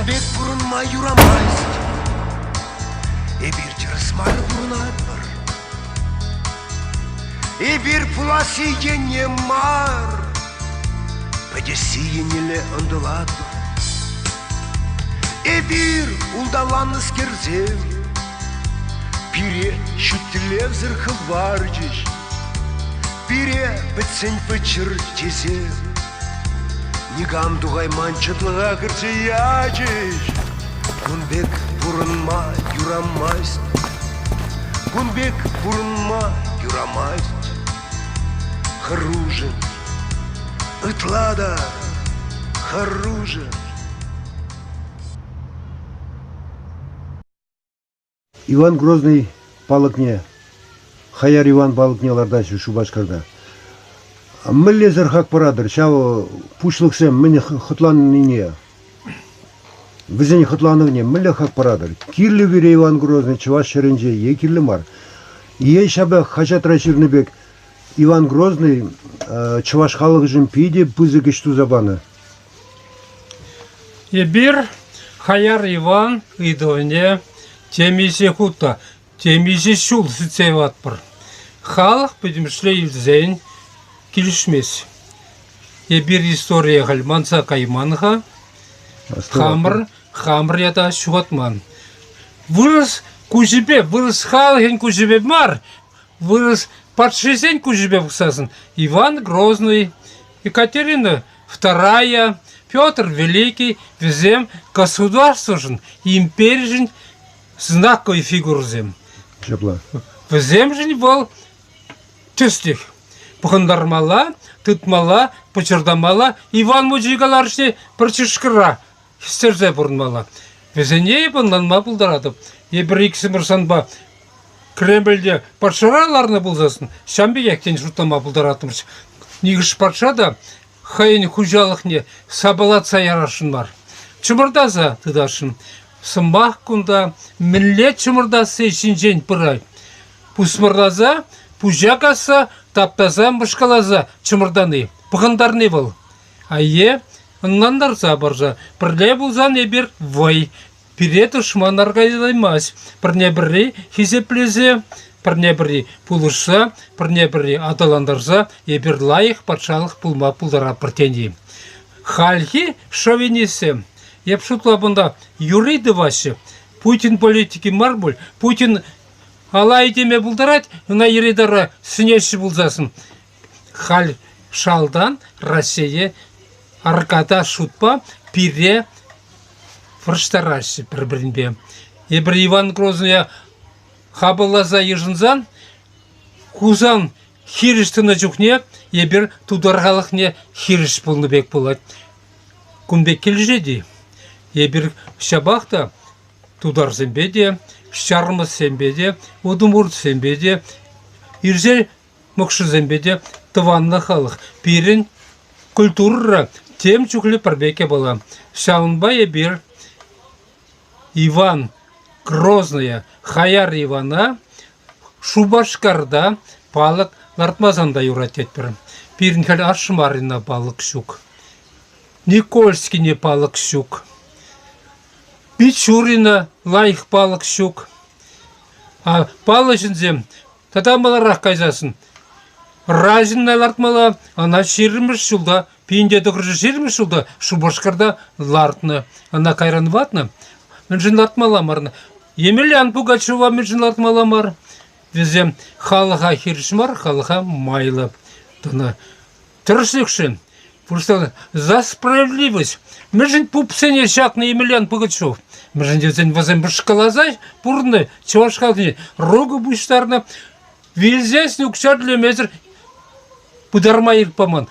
Кун пек пурӑнма юрамасть. Эпир тӗрӗс мар пурӑнатпӑр. Эпир пуласси енне мар, пӗтесси еннелле ӑнтӑлатпӑр. Эпир улталаннӑскерсем, пире ҫут тӗллевсӗр хӑварчӗҫ. Пире пӗтсен пӗччӗр тесе Никам тухайман чӑтлӑха кӗрсе ячӗҫ. Кун пек пурӑнма юрамасть. Кун пек пурӑнма юрамасть. Хӑрушӑ, ытла та хӑрушӑ. Иван Грозный палӑкне, Хаяр Иван палӑкне лартаҫҫӗ Шупашкарта. Мӗнлесӗр хак паратӑр ҫав пуҫлӑхсем мӗн хӑтланнине? Вӗсен хӑтланӑвне мӗнле хак паратӑр? Кирлӗ пире Иван Грозный чӑваш ҫӗрӗнче е кирлӗ мар? Е ҫапах хаҫатра ҫырнӑ пек Иван Грозный чӑваш халӑхӗшӗн питӗ пысӑк ӗҫ туса панӑ. Эпир Хаяр Иван ыйтӑвне темиҫе хут та темиҫе ҫул сӳтсе яватпӑр. Халӑх пӗтӗмӗшле илсен килӗшмест. Эпир историе халь манса кайман-ха. Хамӑр, хамӑр ята ҫухатман. Вырӑс куҫӗпе, вырӑс халӑхӗн куҫӗпе мар, вырӑс патшисен куҫӗпе пӑхсассӑн Иван Грозный, Екатерина Вторая, Петр Великий вӗсем государствӑшӑн, империшӗн знаковый фигурӑсем. Ҫапла. Вӗсемшӗн вӑл тӗслӗх. Пӑхӑнтармалла, тытмалла, пӑчӑртамалла. Иван мучи каларӑшне пӗр чышкӑра хӗстерсе пурӑнмалла. Вӗсене эп ӑнланма пултаратӑп. Эпир иксӗмӗр санпа Кремльте патшара ларнӑ пулсассӑн ҫавӑн пекех тен шутлама пултараттӑмӑрччӗ. Нихӑш патша та хӑйӗн хуҫалӑхне сапалатса ярасшӑн мар, чӑмӑртаса тытасшӑн. Сӑмах кунта мӗнле чӑмӑртасси ҫинчен пырать. Пусмӑрласа, пуҫа касса, таптаса, мӑшкаласа чӑмӑртани, пӑхӑнтарни вӑл. А е ӑнлантарса парса, пӗрле пулсан эпир вӑй, Пире тӑшман аркатаймасть. Пӗрне-пӗри хисеплесе, пӗрне-пӗри пулӑшса, пӗрне-пӗри аталантарса эпир лайӑх патшалӑх пулма пултаратпӑр тени. Хальхи шовинистсем, эп шутлап унта, юри тӑваҫҫӗ. Путин политики мар пуль. Путин алай теме пултарать, ӑна йӗри-тавра сӗнеҫҫӗ пулсассӑн. Халь шалтан Раҫҫее аркатас шутпа пире вӑрҫтараҫҫӗ пӗр-пӗринпе. Эпир Иван Грозная хапӑлласа йышӑнсан Хусан хирӗҫ тӑнӑ чухне эпир тутар халӑхне хирӗҫ пулнӑ пек пулать. Кун пек килӗшет-и? Эпир ҫапах та тутарсемпе те, ҫармӑссемпе те, удмуртсемпе те ирҫе мӑкшӑсемпе те тӑванлӑ халӑх. Пирӗн культурӑра тем чухлӗ пӗр пек япала. Ҫавӑнпа эпир Иван Грозная, Хаяр Ивана Шупашкарта палӑк лартмасан та юрать тетпӗр. Пирӗн халь Ашмарина палӑк ҫук. Никольскине палӑк ҫук. Бичурина лайӑх палӑк ҫук. А паллӑ ҫынсем Тата маларах кайсассӑн Разина лартмалла, ӑна ҫирӗммӗш ҫулта, 1920 ҫулта Шупашкарта лартнӑ. Ӑна кайран ватнӑ. Мӗншӗн лартмалла мар? Емельян Пугачева мӗншӗн лартмалла мар? Вӗсем халӑха хирӗҫ мар, халӑха майлӑ тӑнӑ. Тӗрӗслӗхшӗн пуҫланӑ за справедливость. Мӗншӗн пупсене ҫакнӑ Емельян Пугачев? Мӗншӗн тесен вӗсем пӑшкаласа пурӑннӑ чӑваш халӑхне рога пуҫтарнӑ. Вилсессӗн укҫа тӳлемесӗр пытарма ирӗк паман.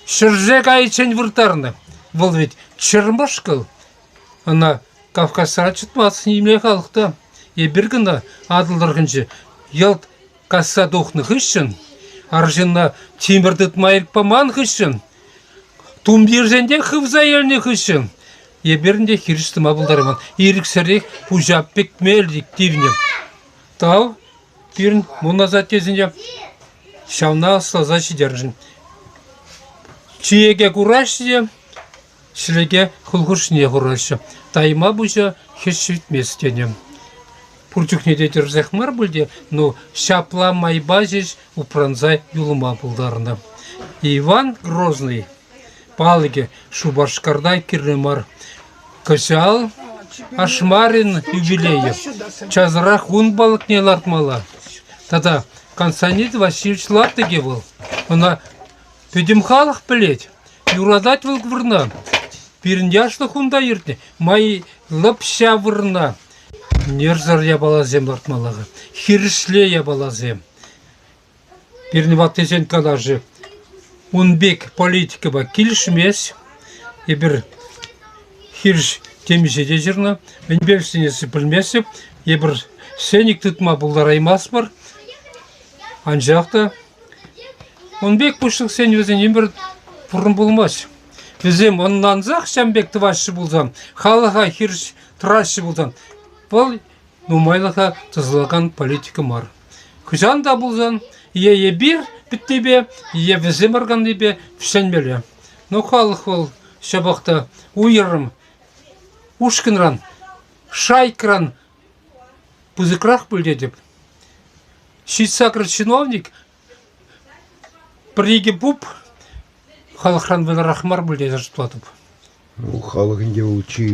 Ҫӗрсе кайиччен вырттарнӑ. Вӑл ведь чӗр мӑшкӑл. Ӑна Кавказра чӑтмасть нимле халӑх та. Эпир кӑна Атӑл тӑрӑхӗнче йӑлт касса тухнӑ хыҫҫӑн арҫынна тимӗр тытма ирӗк паман хыҫҫӑн тумтирсенчен хывса илнӗ хыҫҫӑн эпир ӗнтӗ хирӗҫ тӑма пултарайман. Ирӗксӗрех пуҫа пӗкме тивнӗ. Тав пирӗн мӑн асаттесене ҫавна ӑсласа ҫитернӗшӗн. Чиеке кураҫҫӗ те. Ҫӗлӗке хул хушшине хураҫҫӗ. Тайма пуҫа хӗҫ ҫитмест тенӗ. Пур чухне те тӗрӗсех мар пуль те, ну ҫапла майпа ҫеҫ упранса юлма пултарнӑ. Иван Грозный палӑкӗ Шупашкарта кирлӗ мар. Кӑҫал Ашмарин юбилейӗ. Часрах ун палӑкне лартмалла. Тата Константин Васильевич лаптӑкӗ вӑл. Ӑна пӗтӗм халӑх пӗлет. Юратать вӑл вырӑна. Пирӗн яшлӑх унта иртнӗ. Май лӑпҫа вырӑна. Нӗрсӗр япаласем лартмалла-ха. Хирӗҫле япаласем. Пирӗн ваттисен калашӗ ун пек политикӑпа килӗшмест. Эпир хирӗҫ темиҫе те ҫырнӑ. Мӗнпе ӗҫлессе пӗлместӗп. Эпир сенӗк тытма пултараймастпӑр. Анчах та ун пек пуҫлӑхсен вӗсен нимпӗр пурӑн пулмасть. Вӗсем ӑнлансах ҫавӑн пек тӑваҫҫӗ пулсан, халӑха хирӗҫ тӑраҫҫӗ пулсан, вӑл нумайлӑха тӑсӑлакан политика мар. Хӑҫан та пулсан е эпир пӗтнипе, е вӗсем арканнипе вӗҫленмелле. Но халӑх вӑл ҫапах та уйрӑм ушкӑнран, шайкӑран пысӑкрах пуль тетӗп. Ҫитсакӑр чиновник пӗр-икӗ пуп халӑхран вӑйлӑрах мар пуль тесе шутлатӑп. Ну, халӑх ӗнтӗ вӑл чи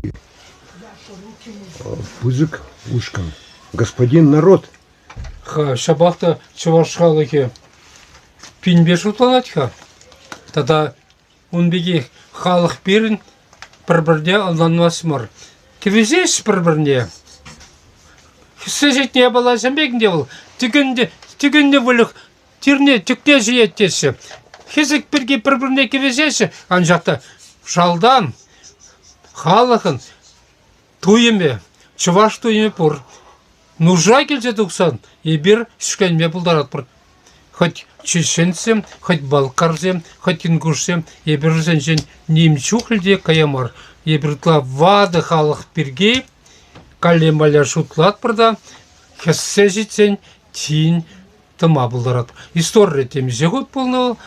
пысӑк ушкӑн. Господин народ. Ха, ҫапах та чӑваш халӑхӗ пинпе шутланать-ха. Тата ун пекех халӑх пирӗн пӗр-пӗрне ӑнланмасть мар. Кӗвӗҫеҫ пӗр-пӗрне. Хӗссе ҫитнӗ япаласем пек ӗнтӗ вӑл. Тӗкӗннӗ, тӗкӗннӗ выльӑх тирне тӗкне ҫиет теҫҫӗ. Хӗсӗк пирки пӗр-пӗрне кӗвӗҫеҫҫӗ, анчах та шалтан халӑхӑн туйӑмӗ, чӑваш туйӑмӗ пур. Нуша килсе тухсан эпир ҫӗкленме пултаратпӑр. Хӑть чеченсем, хӑть балкарсем, хӑть ингушсем эпир вӗсенчен ним чухлӗ те кая мар. Эпир ытла ватӑ халӑх пирки калле-малле шутлатпӑр та хӗссе ҫитсен тин тӑма пултаратпӑр. Историре темиҫе хут пулнӑ вӑл.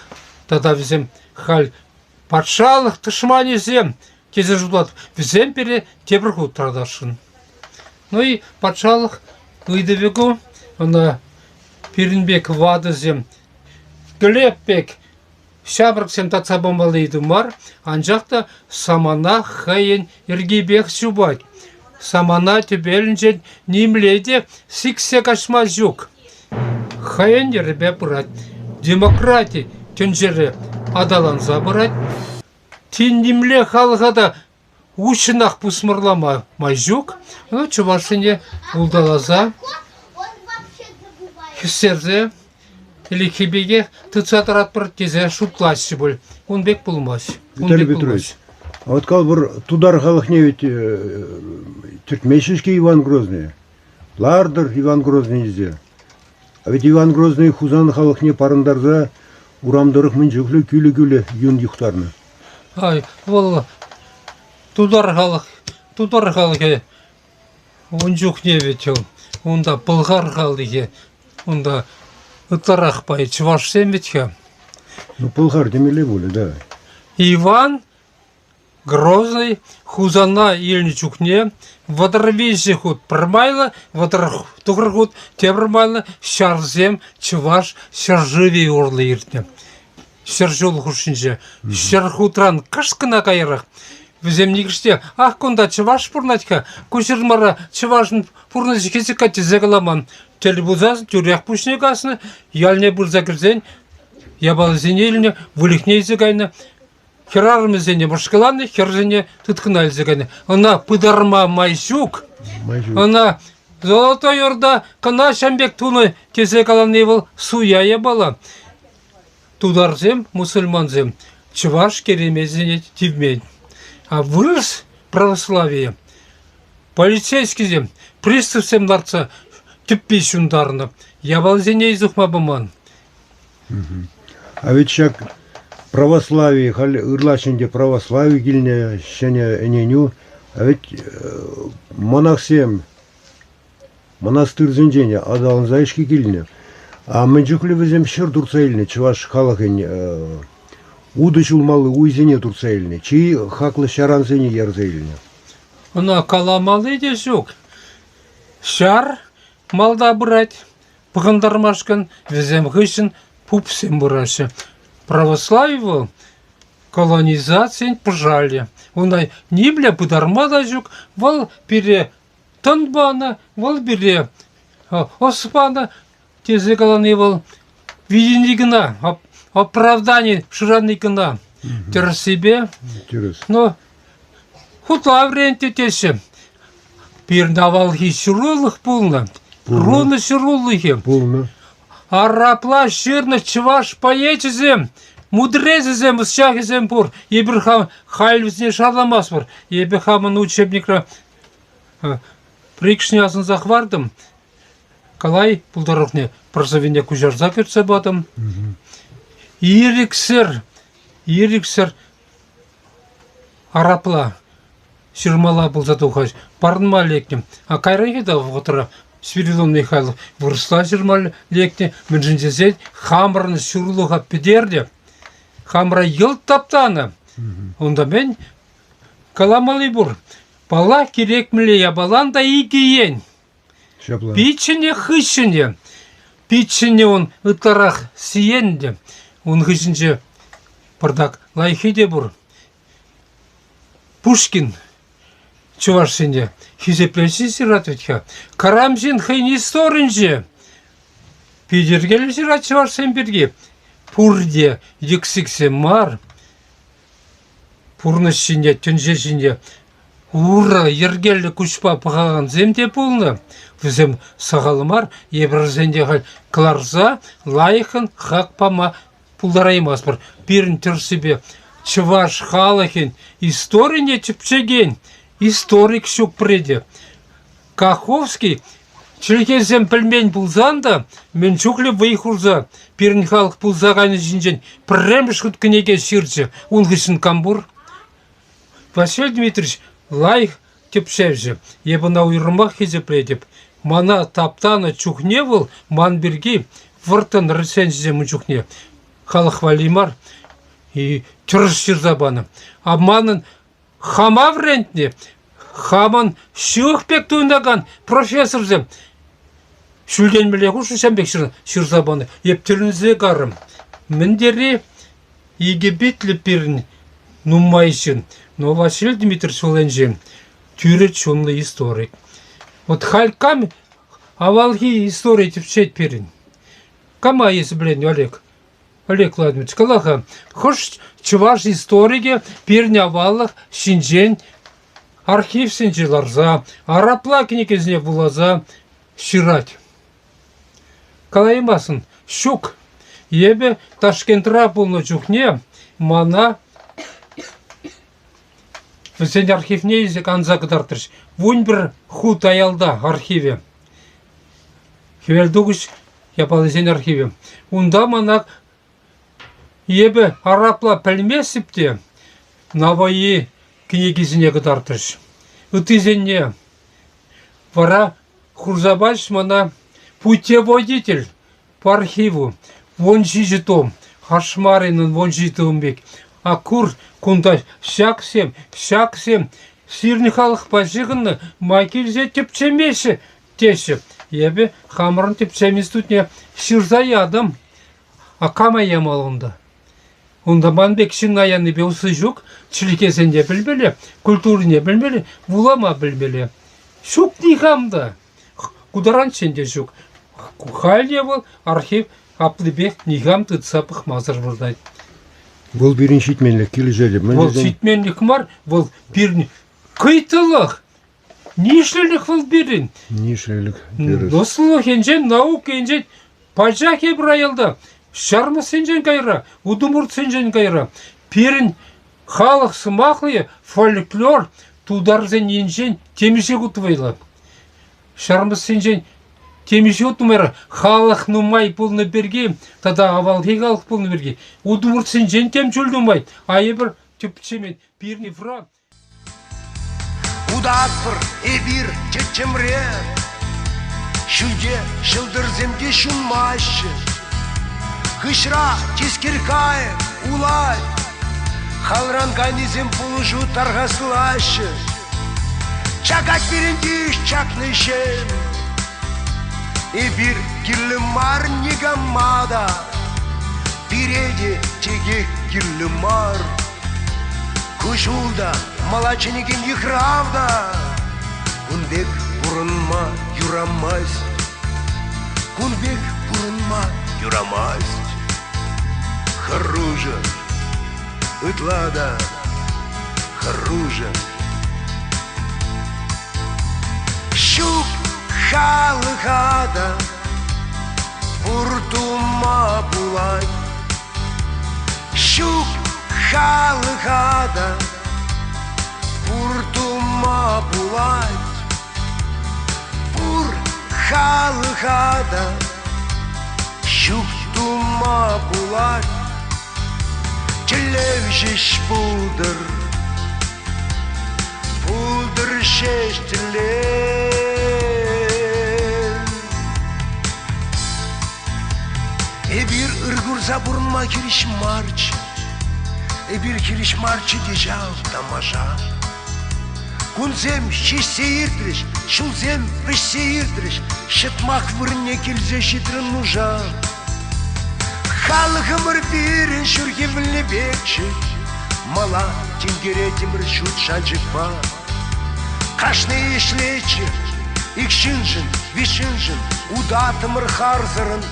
Тата вӗсем халь патшалӑх тӑшманӗсем тесе шутлатӑп. Вӗсем пире тепӗр хут тӑратасшӑн. Ну и патшалӑх ыйтӑвӗ ку. Ӑна пирӗн пек ватӑсем Глеб пек ҫамрӑксем татса памалли ыйту мар, анчах та самана хӑйӗн йӗркипех чупать. Самана тӗпелӗнчен нимле те сиксе каҫма ҫук. Хӑйӗн йӗрӗпе пырать. Демократи тӗнчере аталанса пырать. Тин нимле халӑха та уҫҫӑнах пусмӑрлама май ҫук. Ну, чӑвашсене улталаса, хӗстерсе ӗлӗкхи пекех тытса тӑратпӑр тесе шутлаҫҫӗ пуль. Ун пек пулмасть. Ун Виталий пек Петрович, пулмасть. а вот калӑпӑр, тутар халӑхне ведь тӗртмеҫҫӗ-ҫке Иван Грозный. Лартӑр Иван Грозный тесе. А ведь Иван Грозный Хусан халӑхне парӑнтарса урам тӑрӑх мӗн чухлӗ кӳлӗ-кӳлӗ юн юхтарнӑ. Ай, вӑл тутар халӑх, тутар халӑхӗ ун чухне ведь вӑл унта пӑлхар халӑхӗ, унта ытларах пай чӑвашсем вӗт-ха. Ну, пӑлхар темелле пулӗ, да. Иван Грозный Хусана илнӗ чухне 33 хут пӗр майлӑ, 39 хут тепӗр майлӑ ҫарсем Чӑваш ҫӗршывӗ урлӑ иртнӗ. 100 ҫул хушшинче. 100 хутран кӑшт кӑна каярах вӗсем нихӑш те ах кунта чӑваш пурӑнать-ха, ку ҫырмара чӑвашӑн пурнӑҫӗ хӗсӗк-ха тесе каламан. Тӗл пулсан тӳрех пуҫне каснӑ, ялне пырса кӗрсен япалисене илнӗ, выльӑхне илсе кайнӑ. Хӗрарӑмӗсене мӑшкӑланӑ, хӗрсене тыткӑна илсе кайнӑ. Ӑна пытарма май ҫук. Май ҫук. Ӑна Золотой Орда кӑна ҫам пек тунӑ тесе калани вӑл суя япала. Тутарсем, мусульмансем чӑваш керемесене тивмен. А вырӑс православийӗ полицейскисем приставсем лартса тӗппи ҫунтарнӑ, япалисене илсе тухма паман. А ведь ҫак православи, халь ырлаҫ ӗнтӗ православи килнӗ ҫӗнӗ ӗненӳ, а ведь монахсем монастырсенчен аталанса ӗҫке килнӗ. А мӗн чухлӗ вӗсем ҫӗр туртса илнӗ чӑваш халӑхӗн. Утӑ ҫулмалли уйсене туртса илнӗ, чи хаклӑ ҫарансене ярса илнӗ. Ӑна каламалли те ҫук. Ҫар малта пырать, пӑхӑнтармашкӑн вӗсем хыҫҫӑн пупсем пыраҫҫӗ. Православи вӑл колонизацин пӑшалӗ. Унта нимле пытарма та ҫук. Вӑл пире тӑн панӑ, вӑл пире ӑс панӑ тесе калани вӑл видени кӑна, оправдани шырани кӑна. Тӗрӗссипе. Тӗрӗс. Но хутла вӗрентнӗ теҫҫӗ. Пирӗн авалхи ҫырулӑх пулнӑ. Рунӑ ҫырулӑхӗ. Пулнӑ. Арапла ҫырнӑ чӑваш поэчӗсем, мудрецӗсем, ӑсчахӗсем пур. Эпир хам халь вӗсене шарламастпӑр. Эпӗ хамӑн учебникра прикшне асӑнса хӑвартӑм. Калай пултарулӑхне пӗр сӑввине куҫарса кӗртсе патӑм. Ирӗксӗр, ирӗксӗр арапла ҫырмалла пулса тухать. Парӑнма лекнӗ. А кайранхи та вӑхӑтра Спиридон Михайлов вырӑсла ҫырма лекнӗ. Мӗншӗн тесен хамӑрӑн ҫурлӑха пӗтернӗ. Хамӑра йӑлт таптанӑ. Унта мӗн каламалли пур. Паллах, кирек мӗнле япалан та икӗ ен. Ҫапла. Пиччӗне хыҫҫӑнӗ. Пиччӗне ун ытларах сиенлӗ. Ун хыҫӗнче пӑртак лайӑххи те пур. Пушкин чӑвашсене хисеплесе ҫырать вӗт-ха. Карамзин хӑйӗн историнче питӗркеллӗ ҫырать чӑвашсем пирки. Пурте йӗксӗксем мар, пурнӑҫ ҫине, тӗнче ҫине урӑ, йӗркеллӗ куҫпа пӑхакансем те пулнӑ. Вӗсем сахал мар, эпир вӗсене халь кӑларса лайӑххӑн хак пама пултараймастпӑр. Пирӗн тӗрӗссипе чӑваш халӑхӗн историне тӗпчекен историк ҫук пӗрре те. Каховский чӗлхесем пӗлмен пулсан та мӗн чухлӗ вӑй хурса пирӗн халӑх пулса кайни ҫинчен пӗрремӗш хут кӗнеке ҫырчӗ. Ун хыҫҫӑн кам пур? Василий Дмитриевич лайӑх тӗпчевҫӗ. Эп ӑна уйрӑмах хисеплетӗп. Мана таптанӑ чухне вӑл ман пирки вӑрттӑн рецензисем ун чухне халӑх валли мар тӗрӗс ҫырса панӑ. А манӑн хама вӗрентнӗ, хамӑн ҫывӑх пек туйӑнакан профессорсем ҫӳлтен мӗнле хушнӑ ҫавӑн пек ҫырса панӑ. Эп тӗлӗнсе карӑм. Мӗн тери икӗпитлӗ пирӗн нумай ҫын. Но Василий Дмитриевич вӑл тӳрӗ чунлӑ историк. Вот халь кам авалхи истори тӗпчет пирӗн? Кама эсӗ пӗлен, Олег? Олег Владимирович, кала-ха, хӑш чӑваш историкӗ пирӗн аваллӑх ҫинчен архивсенче ларса, арапла кӗнекесене вуласа ҫырать? Калаймастӑн, ҫук. Эпӗ Ташкентра пулнӑ чухне мана вӗсен архивне илсе канса кӑтартрӗҫ. 11 хут аялта архивӗ. Хӗвелтухӑҫ япалисен архивӗ. Унта мана эпӗ арабла пӗлместӗп те Навои кӗнекисене кӑтартрӗҫ. Ыттисенне вара хурса пачӗҫ мана путеводитель по архиву 17 том, Хашмаринӑн 17 том пек. А кур, кунта ҫаксем, ҫаксем сирӗн халӑхпа ҫыхӑннӑ, ма килсе тӗпчемеҫҫӗ теҫҫӗ. Эпӗ хамӑрӑн тӗпчев институтне ҫырса ятӑм. А кама ямалла унта? Унта ман пек ҫынна янипе усси ҫук. Чӗлхесене пӗлмелле, культурине пӗлмелле, вулама пӗлмелле. Ҫук никам та. Ку таранччен те ҫук. Халь те вӑл архив аплипех никам тытса пӑхмасӑр выртать. Вӑл пирӗн ҫитменлӗх килӗшетӗп. Вӑл ҫитменлӗх мар, вӑл пирӗн кӑйтӑлӑх. Нишлӗлӗх вӑл пирӗн. Нишлӗлӗх. Ӑслӑлӑх енчен, наука енчен пачах эпир аялта. Ҫармӑссенчен кайра, удмуртсенчен кайра. Пирӗн халӑх сӑмахлӑхӗ, фольклор тутарсен енчен темиҫе хут вӑйлӑ. Ҫармӑссенчен темиҫе хут нумайрах. Халӑх нумай пулнӑ пирки тата авалхи халӑх пулнӑ пирки удмуртсенчен тем чуль нумай. А эпир тӗпчемен. Пирӗн фронт Утатпӑр эпир тӗттӗмре, Ҫӳлте ҫӑлтӑрсем те ҫунмаҫҫӗ. Хыҫра тискер кайӑк улать. Халран кайнисем пулӑшу тархаслаҫҫӗ. Чакать пирӗн йыш чакнӑҫем. Эпир кирлӗ мар никама та, пире те текех кирлӗ мар. Ку ҫул та мала чӗнекен йыхрав та кун пек пурӑнма юрамасть. Кун пек пурӑнма юрамасть. Хӑрушӑ, ытла та хӑрушӑ. Ҫук халӑха та пур тума пулать. Ҫук халӑха та пур тума пулать. Пур халӑха та ҫук тума пулать. Тӗллев ҫеҫ пултӑр, пултӑр ҫеҫ тӗллев. Эпир ыр курса пурӑнма хирӗҫ марччӗ, Эпир хирӗҫ марччӗ те ҫав тамаша. Кунсем ҫиҫсе иртрӗҫ, ҫулсем вӗҫсе иртрӗҫ, Ҫӑтмах вырӑнне килсе ҫитрӗ нуша. Халӑхӑмӑр пирӗн ҫурхи вӗлле пекчӗ, Мала тинкеретӗмӗр ҫут шанчӑкпа. Кашни ӗҫлетчӗ, ик ҫыншӑн, виҫ ҫыншӑн Утаттӑмӑр харсӑрӑн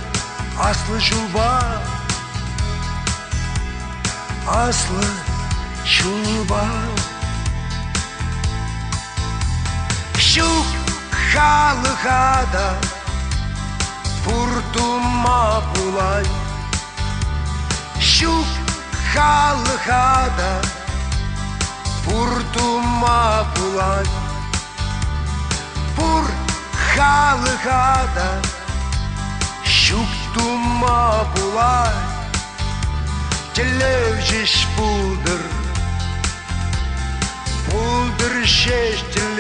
аслӑ ҫулпа. Аслӑ ҫулпа. Ҫук халӑха та пур тума пулать. Ҫук халӑха та пур тума пулать. Пур халӑха та ҫук тума пулать. Тӗллев ҫеҫ пултӑр, пултӑр ҫеҫ тӗллев.